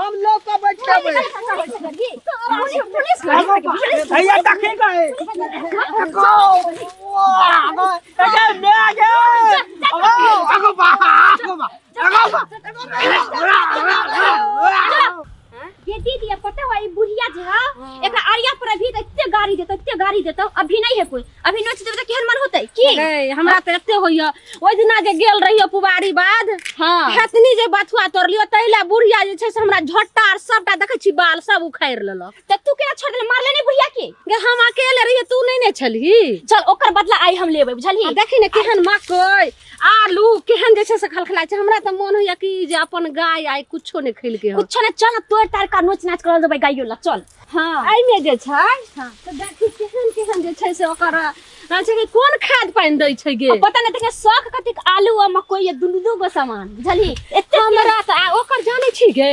हम लऽ कऽ बैठ जेबै। पुलिस पुलिस हैया देखी गए। ये दीदी अब पता हुआ ई बुढ़िया जे है एकरा आरिया पर अभी तो एते गाड़ी देतो, एते गाड़ी देतो। अभी नहीं है कोई, अभी नोच देबे त केहन मन होतै की? गै, हमरा तऽ एते होइया, ओहि दिना जे गेल रहियो पुबारी बाद, हेतनी जे बथुआ तोड़लियो, ताहि लए बुढ़िया जे छै से हमरा झोटा आर सबटा देखै छी बाल सब उखाड़ि लेलक। त तू केना छोड़ देले, मारले नहीं बुढ़िया के? गे, हम अकेले रहिए, तू नहीं ने छलही। चल, ओकर बदला आइ हम लेबै, बुझलही? आ देखी ने केहन मकई आलू केहन जे छै से खलखलाइ छै। हमरा तऽ मोन होइया कि जे अपन गाय आइ कुछो नहि खेलकै हन। कुछो नहि, चल तोड़ तार का नोच नाच करल देबै गाइयो ला, चल। एहिमे जे छै तऽ देखी केहन केहन जे छै से ओकर रहै छै कि कोन खाद पानि दै छै गे। आ पता नहि देखने शौक कतेक आलू आ मकई आ दुनू दू गो सामान, बुझलही? एते हमरा तऽ आ ओकर जानै छी गे,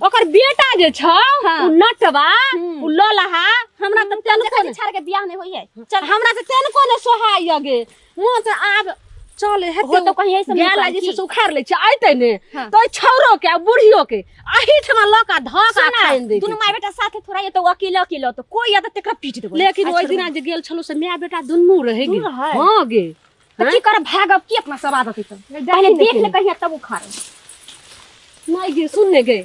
ओकर बेटा जे छौ उ नटवा, उ ललहा, हमरा तऽ तनिको नहि छाड़ के बियाह नहि होइए। चल, हमरा तऽ तनिको नहि सोहाइए गे। मुँह तऽ आब चल हेतै। हो तऽ कहीं ऐसे गाय ला जे छै से उखाड़ि लै छै, अयतै ने तऽ ओहि छौरो के आ बुढ़ियो के अही ठमा लऽ कऽ धऽ कऽ खाइन दै। दुनू माय बेटा साथे थोड़ा ये तो अकेले अकेले तो कोई या तऽ तेकरा पीट देबै। लेकिन ओहि दिना जे गेल छलहुँ से माय बेटा दुनू रहै गे। रहै? हँ गे। तऽ की करब, भागब की? अपना सब आदत तऽ पहिले देख ले कहिया तब उखाड़। नहि गे, सुन ने गे।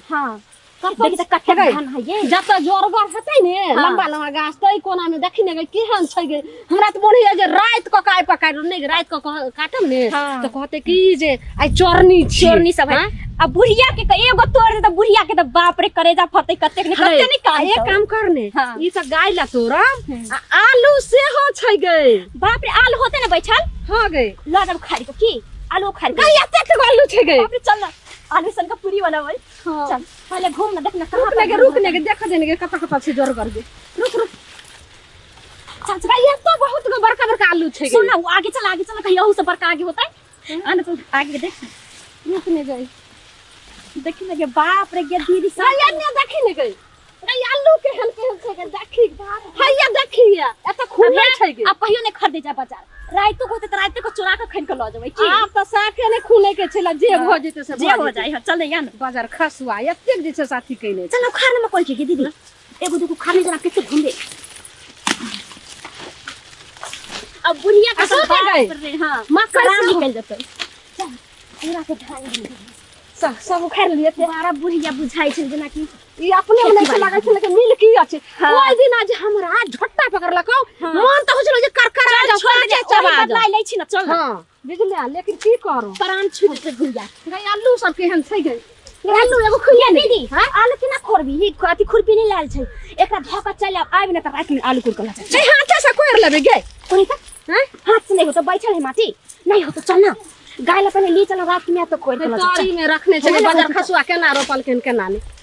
देखी तऽ कते धान है ये। जतऽ जोरगर हेतै ने, लम्बा लम्बा गाछ, तै कोना मे देखी ने गे केहन छै गे। हमरा तऽ मोन होइया जे राति कऽ काटि पकाड़ि नहि गे, राति कऽ काटब ने तऽ कहतै कि जे आइ चोरनी छी। चोरनी सब है। आ बुढ़िया के तऽ एगो तोड़ दे तऽ बुढ़िया के तऽ बाप रे करेजा फटतै कतेक ने कते ने। आ एक काम कर ने, ई तऽ गाय ला तोड़ब आ आलू सेहो छै गे। बाप रे, आलू होते ने बैठल? हँ गे। लऽ जब खाइ के की आलू खाइ के। गै, एतेक आलू छै गे। बाप रे, चल ना आलू सन का पूरी बनाबै। चल पहले घूम ना, देख ना कहाँ रुक ने गे, रुक ने गे, देख दे ने गे कतऽ कतऽ छै जोरगर गे। रुक रुक। चल चल। गै, एतऽ बहुत गो बड़का बड़का आलू छै गे। सुन ना, वो आगे चल, आगे चल, कहीं अहू से बड़का आगे होता है। आने तो आगे देख। रुक ने गई। देखी ना गे, बाप रे गे दीदी सब। गै, एने देखी ने गई। गै, आलू केहन केहन छै गे, देखी। हैया देखी, एतऽ खूबे छै गे। अब कहियो नहीं खरीदे जा बाजार, राइतो को होते त राइते को चुरा के खन के ल जेबै की। आब तऽ साफे नहि खुने के छै, जे भऽ जेतै से जे भऽ हो जेतै। जाए। हां, चल या ना। बाजार खसुआ एतेक जे छै साथी कयने छै। चल उखाड़ ना मकई के गे दीदी, एगो दूगो खाने जरा कैसे घूमे। अब बुढ़िया के आ सुन बाप गई। रे, हां मकई प्राण सेहो। निकल जेतै। चल पूरा के धान दे। सब सब उखाड़ि लिअ। बड़ा बुढ़िया बुझाइ छै जेनाकि ई अपने में नहि लागै छै, लेकिन मिल की अछि। ओहि दिना जे हमरा झोट्टा पकड़लक, मन तऽ होइ छलै जे करकरा जाउ, छोड़ दे, काचे चबा ओही जाउ। बदला लै छी ना, चल ना। हँ बुझलियै, लेकिन की करू, प्राण छूट जेतै बुढ़िया। गै, आलू सब केहन छै गै? आलू एगो खुलिया ये दीदी, आलू केना खोरबी? ई अथी खुरपी नहि लायल छै, एकरा धऽ कऽ चलि आब, आबि ने तऽ रातिमे आलू कोरि कऽ लऽ जा। छै, हाथे से कोरि लेबै गे। कोरि तऽ हैं? हाथ से नहि होतो, बैठल है माटी नहीं होतो। चल ना, गाय ला पहले ली चलो, रात में तो कोरि कऽ लऽ जा, चल। तरी में रखने छै बजर खसुआ, केना रोपलखिन केना नहि।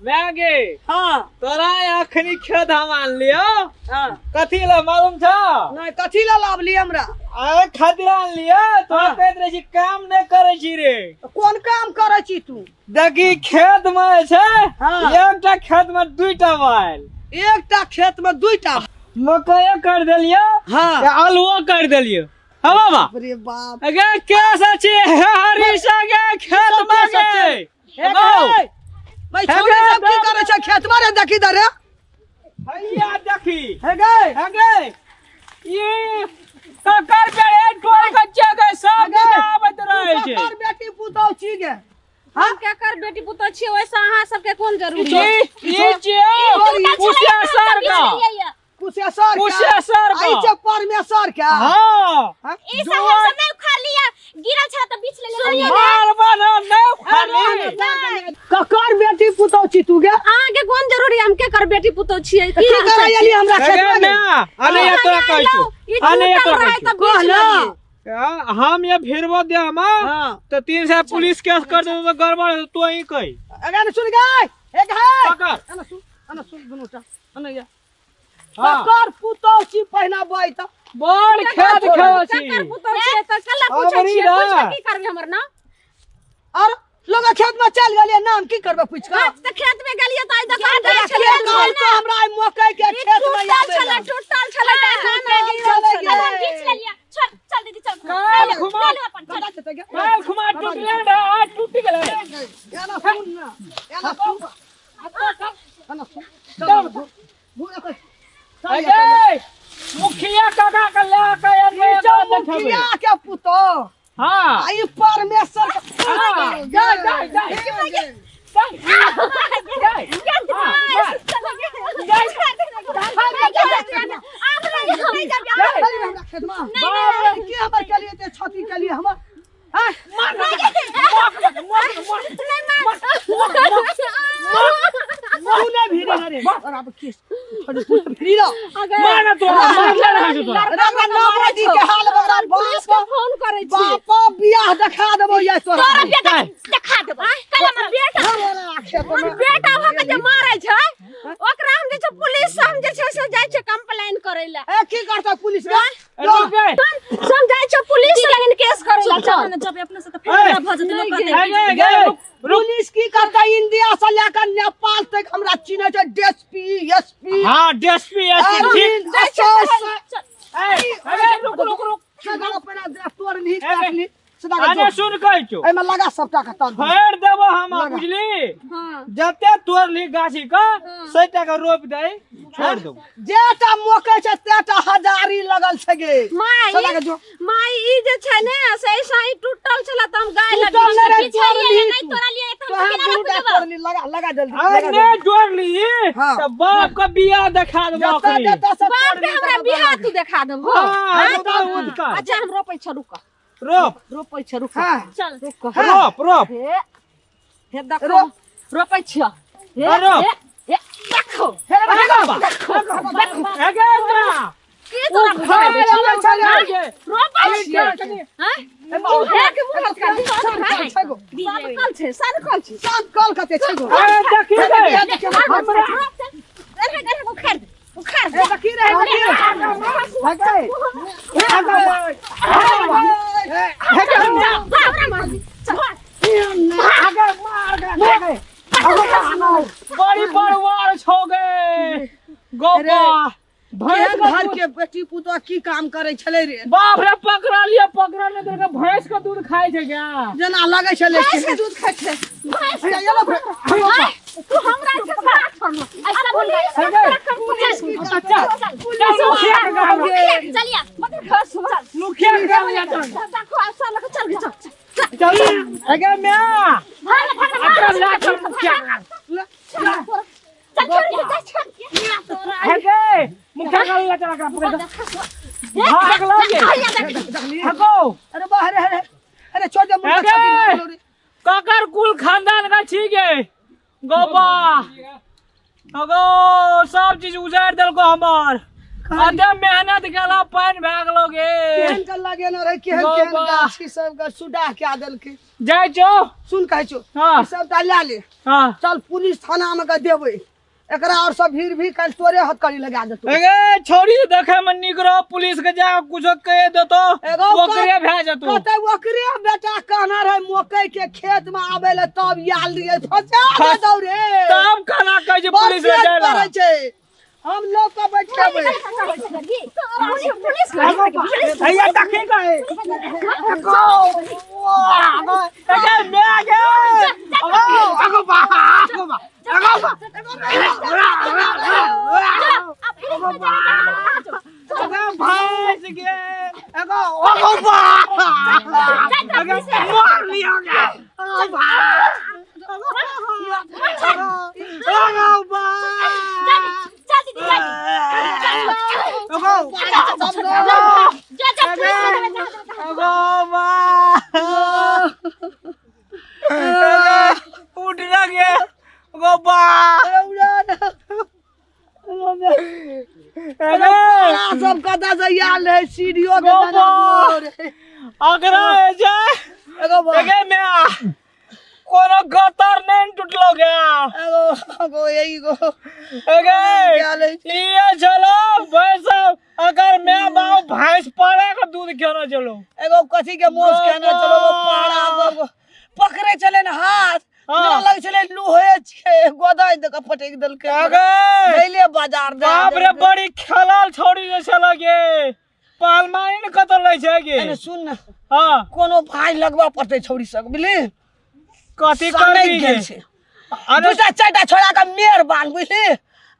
मैं गे। हाँ। तोरा अखनी खेत हम आनलियो। हाँ। कथी ला मालूम छ? नहीं, कथी ला लावली हमरा? अरे खातिर आनलियो तोरा। कहैत रहे छी काम नहीं करे छी रे। कोन काम करे छी तू? देखी, खेत में छै एकटा खेत में दुईटा बैल। एकटा खेत में दुईटा? मकइयो कर देलियो आलुओ कर देलियो। हाँ बाबा। बाप रे बाप। अगे कैसा छी हरीशा के खेत में गे? हे गे, भाई छोरी सब की करे छै खेत में रे? देखी दे रे। हैया देखी। हे गे। हे गे, ई ककर पे टोल बच्चा के सब गे। आबैत रहे छै। ककर बेटी पुतौ छी गे? हम केकर बेटी पुतोह छियै, ओहिसँ अहाँ सबके कोन जरूरी? ई ई छियौ कुशेश्वर का। कुशेश्वर के? कुशेश्वर का। आई छै परमेश्वर के? हाँ। ई सब हम सब नहीं उखाड़ लिया, गिरल छला त बीछ ले ले। मार बना नहीं उखाड़ी। ककर बेटी पुतौ छी तू गे? अहाँके कोन जरूरी हम केकर बेटी पुतोह छियै? की करे एली हमरा हे खेत गे में गे? ना अने ये तोरा कहै छौ, ई अने ये टूटल तोरा रहै कहै तऽ छौ। बीछ कह ना। लेलियै। हम ये भिड़बो दे हम तो 300 पुलिस केस कर दे तो गड़बड़ है, तू ही कही। अगर सुन गए एक है। पकड़। अना सुन, अना सुन दुनू टा अना या। हाँ। ककर पुतौ छी पहिना बई त? बड़ खेत खेल छी। केकर पुतोह छियै तऽ कल्ला पूछै अबरी छियै? ना। पूछ कऽ की करबै हमर नाम? और लोग खेत में चल गेलिए नाम की करबे पूछ के हाँ, तऽ खेत में गेलियै तऽ आइ देखा खेत दै छलै कहल तो हमरा आइ मकई के खेत में टूटल आबे छलै ला। टूटल छलै तऽ एना छलै गिरल गे। छलै। हम घीच लेलियै छोड़ चल दीदी चल काल घुमा चल अपन चल कतऽ जेतै गे? काल घुमा टूटले रे आज टूट गेलै एना सुन ना एना सुन एना सुन चल घूम चल अरे मुखिया काका के ले के एबै चल मुखिया के पुतोह हां आई परमेश्वर के हाँ, जा, जा, जा। जा हमरा खेत में बाप रे की हमर के लिए ते छाती के लिए हमर हैं तू नहीं भीड़े ना रे और अब किस थोड़ी तू भीड़ी ना मार ना तोरा मार ले रहा छौ तोरा रामा नवदी के हाल बड़ा पुलिस के बाप फोन करै छी बाप बियाह देखा देबो ये तोरा तोरा बेटा देखा देबो कल हमर बेटा हमरा खेत हमर में बेटा भऽ के जे मारै छै ओकरा हम जे छै पुलिस से हम जे छै से जाइ छै कंप्लेन करै लए ए की करता पुलिस के रुक गए हम जाइ छै पुलिस लगन केस करै लए चल चल ना जब अपने से तऽ फेर हमरा भऽ जेतै लोक कहतै अरे गे रुक पुलिस की करता इंडिया से लेकर नेपाल तक हमरा चिन्है छै डीएसपी एसपी हां डीएसपी एसपी ठीक ठीक ए अरे रुक रुक रुक सदा अपना तोड़ नहीं ए, काटली सदा अरे सुन कहै छौ एमे लगा सबटा के तब फेर देबो हम लगा। बुझली हां जते तोड़ली गाछी के सै टाका रोपि दे छोड़ देबो जेटा मकै छै तेटा हजारी लगल छै गे माई सदा के जो माई ई जे छै ने से ऐसा ही टूटल छला तऽ हम गाय लग टूटल नहि रे, बिछाइए तोड़ली नहीं तू। तोरा लिए तऽ हम तोहर केना दूटा रख देबो तोड़ली लगा लगा जल्दी अरे लगा ने जोड़ली हाँ। तऽ बाप के बियाह देखा देबो जल्दी। अखनी जता जता सब बाप के तोड़ली, हमरा तब बियाह लगा। तू देखा देबो हाँ, हाँ? रोप उठका। अच्छा हम रोपै छ रुक रोप रोपै छ रुक हाँ चल रुक रोप रोप हे हे देखो रोप। रोपै छ हे हाँ, रोप। हे हे देखो हे रे बाबा। देखो देखो ए गे तोरा की तोरा उखाड़ बुझाइ छौ? ले चल हाँ? गे। रोपै अरे छियै कनी हाँ? ए बाबू, हे के मुँह हल्का दी। छै छै गो सनकल छै सनकल छै सात कल कते छै गो ए देखी रे ए देखी हमरा अरे अरे उखाड़ दे उखाड़ दे ए देखी रे देखी रे भगै हे गे हमरा हमरा मार दी। चल आगे मार गे गे बड़ी बड़वार छौ गे गोपा भैंस केहन के घर दूध के बेटी पुतोह की काम करे छलै रे बाप रे पकड़ा लिया पकड़ा ले तोरा के भैंस के दूध खाइ छै क्या जेना लगै छलै भैंस के दूध खाइ छै भैंस हे, एलो भे- हाँ? तू हमरा के साथ छोड़ना ऐसा पुलिस हे गे चल चल मुखिया के गाँव चलिया मुखिया के गाँव जा चल देखो ऐसा लगा चल गे, चल चल चल हे गे म्या भाग भाग अकरा ला चल मुखिया के गाँव चल छोड़ दे चल छोड़ हे गे मुखिया के गाँव ला चल अकरा पकड़ दे भाग लगे हगो अरे बा अरे अरे अरे छोड़ दे मुर्गा हे छाती में गे बोलो रे। ककर कुल खानदान का छी गे गोपा अगो सब चीज उजाड़ देलको हमर अते मेहनत केला पानि भए गेलो गे केहन के लगे न रहे केहन केहन गोबा। गाछी सब के सुडा के देलकै जाइ छौ सुन कहै छौ हाँ। ई सबटा लए ले हाँ चल पुलिस थाना में के देबै एकरा और सब भीड़ भी कल तोरे हथकड़ी लगा देतौ अगे छौड़ी देखे में निक रहो पुलिस के जा कुछो कह देतो एगो ओकरे भए जेतो कहते ओकरे बेटा कहना रहे मकई के खेत में आबे ले तब आयल रहिए फसा दे दौ रे तब खाना कहै छै पुलिस के बड़ जाय ला पड़ै छै हम लोग के बैठेबै पुलिस भैया देखी गए अगे मैं गे अगो अगो बा अगो बा अगो बा अगे भैंस गे अगो अगो बा अगे मार लिया गे अगो बा अगो बा अगो अगो बा उठ ना गे अगो बा अगे सब कदा से आयल रहे सीढ़ियों के गोबा। दाना रे अगरा जे एगो बा एगे म्या कोनो गतर नहीं टूटलो गया एगो एगो यही गो एगे आयल है। ये चलो भैंस अगर मैं बाप भैंस पाड़ा का दूध क्यों ना चलो एगो कथी के मोस कहना चलो वो पाड़ा सब पकड़े छलै ने हाथ। हाँ। जेना लगै छलै लोहे छै, गोदाइ दऽ कऽ पटकि देलकै। अगे गैले बाजार दए बाप रे। देलकै। बड़ी खेलल छोड़ी जे छल गे, पालमानी ने कतऽ लै छै गे। एने सुन ने। हाँ। कोनो भाय लगबऽ पड़तै छौड़ी सब, बुझली? कथी सनकि करबी गेल गे? छै। अरे दूटा चारिटा छोड़ा के मेयर बान, बुझली?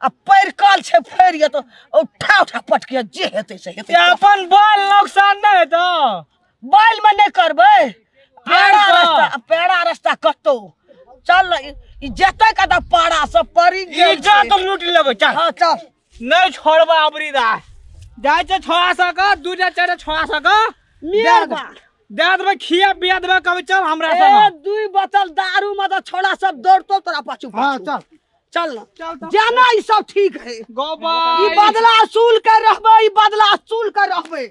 आ पैर कल छै फैर गेल तऽ उठा उठा पटकिया, जे हेतै से हेतै। ते अपन बाल नुकसान नहि हेतौ? बैल में नहि करबै, पेड़ा आर रास्ता, पेड़ा रास्ता कतौ चल ने, ई जेतै कतऽ, पारा सब पड़ी गेल छै। इज्जत लूट लेबै, चल। हाँ चल। नहि छोड़बै अबरी दा, जाइ छै छोड़ा सक, दूटा चारिटा छोड़ा सक। मेयर बान दे देबै, खिया पिया देबै कभी, चल हमरा ए संग। दुई बोतल दारू में तऽ छोड़ा सब दौड़तो तोरा पाछू। हाँ। पाछू चल। चल ना। चल तऽ। जाना, ई सब ठीक है। गोबा ई बदला असूल के रहबै, ई बदला असूल के रहबै।